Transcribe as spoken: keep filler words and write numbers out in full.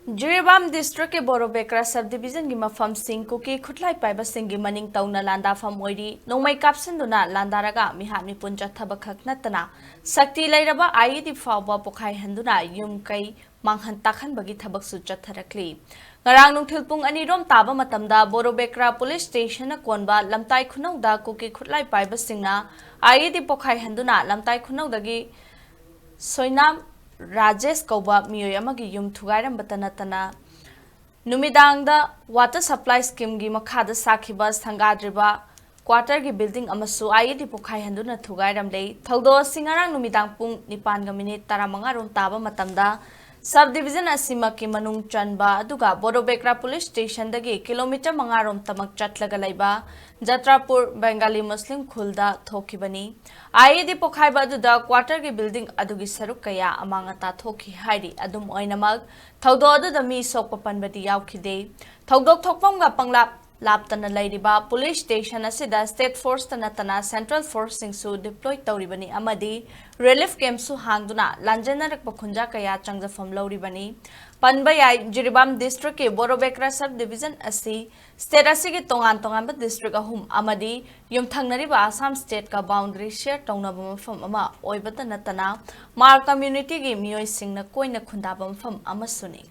ꯖꯤꯔꯤꯕꯥꯝ ꯗꯤꯁꯇ꯭ꯔꯤꯛꯀꯤ ꯕꯣꯔꯣꯕꯦꯀ꯭ꯔꯥ ꯁꯕ ꯗꯤꯕꯤꯖꯟꯒꯤ ꯃꯐꯝꯁꯤꯡ ꯀꯨꯀꯤ ꯈꯨꯠꯂꯥꯏ ꯄꯥꯏꯕꯁꯤꯡꯒꯤ ꯃꯅꯤꯡ ꯇꯧꯅ ꯂꯥꯟꯗꯥꯐꯝ ꯑꯣꯏꯔꯤ꯫ ꯅꯣꯡꯃꯩ ꯀꯥꯞꯁꯤꯟꯗꯨꯅ ꯂꯥꯟꯗꯥꯔꯒ ꯃꯤꯍꯥꯠ ꯃꯤꯄꯨꯟ ꯆꯠꯊꯕ ꯈꯛ ꯅꯠꯇꯅ ꯁꯛꯇꯤ ꯂꯩꯔꯕ ꯑꯥꯏꯏꯗꯤ ꯐꯥꯎꯕ ꯄꯣꯈꯥꯏꯍꯟꯗꯨꯅ ꯌꯨꯝ ꯀꯩ ꯃꯥꯡꯍꯟ ꯇꯥꯛꯍꯟꯕꯒꯤ ꯊꯕꯛꯁꯨ ꯆꯠꯊꯔꯛꯂꯤ꯫ ꯉꯔꯥꯡ ꯅꯨꯡꯊꯤꯜ ꯄꯨꯡ ꯑꯅꯤ ꯔꯣꯝ ꯇꯥꯕ ꯃꯇꯝꯗ ꯕꯣꯔꯣꯕꯦꯀ꯭ꯔꯥ ꯄꯨꯂꯤꯁ ꯁ꯭ꯇꯦꯁꯟꯅ ꯀꯣꯟꯕ ꯂꯝꯇꯥꯏ ꯈꯨꯅꯧꯗ ꯀꯨꯀꯤ ꯈꯨꯠꯂꯥꯏ ꯄꯥꯏꯕꯁꯤꯡꯅ ꯑꯥꯏꯏꯗꯤ ꯄꯣꯈꯥꯏꯍꯟꯗꯨꯅ ꯂꯝꯇꯥꯏ ꯈꯨꯅꯧꯗꯒꯤ ꯁꯣꯏꯅꯥꯝ ꯔꯥꯖꯦꯁ ꯀꯧꯕ ꯃꯤꯑꯣꯏ ꯑꯃꯒꯤ ꯌꯨꯝ ꯊꯨꯒꯥꯏꯔꯝꯕꯇ ꯅꯠꯇꯅ ꯅꯨꯃꯤꯗꯥꯡꯗ ꯋꯥꯇꯔ ꯁꯄ꯭ꯂꯥꯏ ꯁ꯭ꯀꯤꯝꯒꯤ ꯃꯈꯥꯗ ꯁꯥꯈꯤꯕ ꯁꯪꯒꯥꯗ꯭ꯔꯤꯕ ꯀ꯭ꯋꯥꯇꯔꯒꯤ ꯕꯤꯜꯗꯤꯡ ꯑꯃꯁꯨ ꯑꯥꯏꯏꯗꯤ ꯄꯣꯈꯥꯏꯍꯟꯗꯨꯅ ꯊꯨꯒꯥꯏꯔꯝꯂꯦ꯫ ꯊꯧꯗꯣꯛ ꯑꯁꯤ ꯉꯔꯥꯡ ꯅꯨꯃꯤꯗꯥꯡ ꯄꯨꯡ ꯅꯤꯄꯥꯟꯒ ꯃꯤꯅꯤꯠ ꯇꯔꯥꯃꯉꯥ ꯔꯣꯝ ꯇꯥꯕ ꯃꯇꯝꯗ ꯁꯕ ꯗꯤꯕꯤꯖꯟ ꯑꯁꯤꯃꯛꯀꯤ ꯃꯅꯨꯡ ꯆꯟꯕ ꯑꯗꯨꯒ ꯕꯣꯔꯣꯕꯦꯀ꯭ꯔꯥ ꯄꯨꯂꯤꯁ ꯁ꯭ꯇꯦꯁꯟꯗꯒꯤ ꯀꯤꯂꯣꯃꯤꯇꯔ ꯃꯉꯥ ꯔꯣꯝ ꯇꯃꯛ ꯆꯠꯂꯒ ꯂꯩꯕ ꯖꯇ꯭ꯔꯥꯄꯨꯔ ꯕꯦꯡꯒꯥꯂꯤ ꯃꯨꯁꯂꯤꯝ ꯈꯨꯜꯗ ꯊꯣꯛꯈꯤꯕꯅꯤ꯫ ꯑꯥꯏꯏꯗꯤ ꯄꯣꯈꯥꯏꯕ ꯑꯗꯨꯗ ꯀ꯭ꯋꯥꯇꯔꯒꯤ ꯕꯤꯜꯗꯤꯡ ꯑꯗꯨꯒꯤ ꯁꯔꯨꯛ ꯀꯌꯥ ꯑꯃꯥꯡ ꯑꯇꯥ ꯊꯣꯛꯈꯤ ꯍꯥꯏꯔꯤ꯫ ꯑꯗꯨꯝ ꯑꯣꯏꯅꯃꯛ, ꯊꯧꯗꯣꯛ ꯑꯗꯨꯗ ꯃꯤ ꯁꯣꯛꯄ ꯄꯟꯕꯗꯤ ꯌꯥꯎꯈꯤꯗꯦ꯫ ꯊꯧꯗꯣꯛ ꯊꯣꯛꯐꯝꯒ ꯄꯪꯂꯥꯞ ꯂꯥꯞꯇꯅ ꯂꯩꯔꯤꯕ ꯄꯨꯂꯤꯁ ꯁ꯭ꯇꯦꯁꯟ ꯑꯁꯤꯗ ꯁ꯭ꯇꯦꯠ ꯐꯣꯔꯁꯇ ꯅꯠꯇꯅ ꯁꯦꯟꯇ꯭ꯔꯦꯜ ꯐꯣꯔꯁꯁꯤꯡꯁꯨ ꯗꯤꯄ꯭ꯂꯣꯏ ꯇꯧꯔꯤꯕꯅꯤ ꯑꯃꯗꯤ ꯔꯤꯂꯤꯐ ꯀꯦꯝꯞꯁꯨ ꯍꯥꯡꯗꯨꯅ ꯂꯥꯟꯖꯦꯟꯅꯔꯛꯄ ꯈꯨꯟꯖꯥ ꯀꯌꯥ ꯆꯪꯖꯐꯝ ꯂꯧꯔꯤꯕꯅꯤ꯫ ꯄꯟꯕ ꯌꯥꯏ, ꯖꯤꯔꯤꯕꯥꯝ ꯗꯤꯁꯇ꯭ꯔꯤꯛꯀꯤ ꯕꯣꯔꯣꯕꯦꯀ꯭ꯔꯥ ꯁꯕ ꯗꯤꯕꯤꯖꯟ ꯑꯁꯤ ꯁ꯭ꯇꯦꯠ ꯑꯁꯤꯒꯤ ꯇꯣꯉꯥꯟ ꯇꯣꯉꯥꯟꯕ ꯗꯤꯁꯇ꯭ꯔꯤꯛ ꯑꯍꯨꯝ ꯑꯃꯗꯤ ꯌꯨꯝꯊꯪꯅꯔꯤꯕ ꯑꯁꯥꯝ ꯁ꯭ꯇꯦꯠꯀ ꯕꯥꯎꯟꯗꯔꯤ ꯁꯤꯌꯔ ꯇꯧꯅꯕ ꯃꯐꯝ ꯑꯃ ꯑꯣꯏꯕꯇ ꯅꯠꯇꯅ ꯃꯥꯔ ꯀꯝꯃ꯭ꯌꯨꯅꯤꯇꯤꯒꯤ ꯃꯤꯑꯣꯏꯁꯤꯡꯅ ꯀꯣꯏꯅ ꯈꯨꯟꯗꯥꯕ ꯃꯐꯝ ꯑꯃꯁꯨꯅꯤ꯫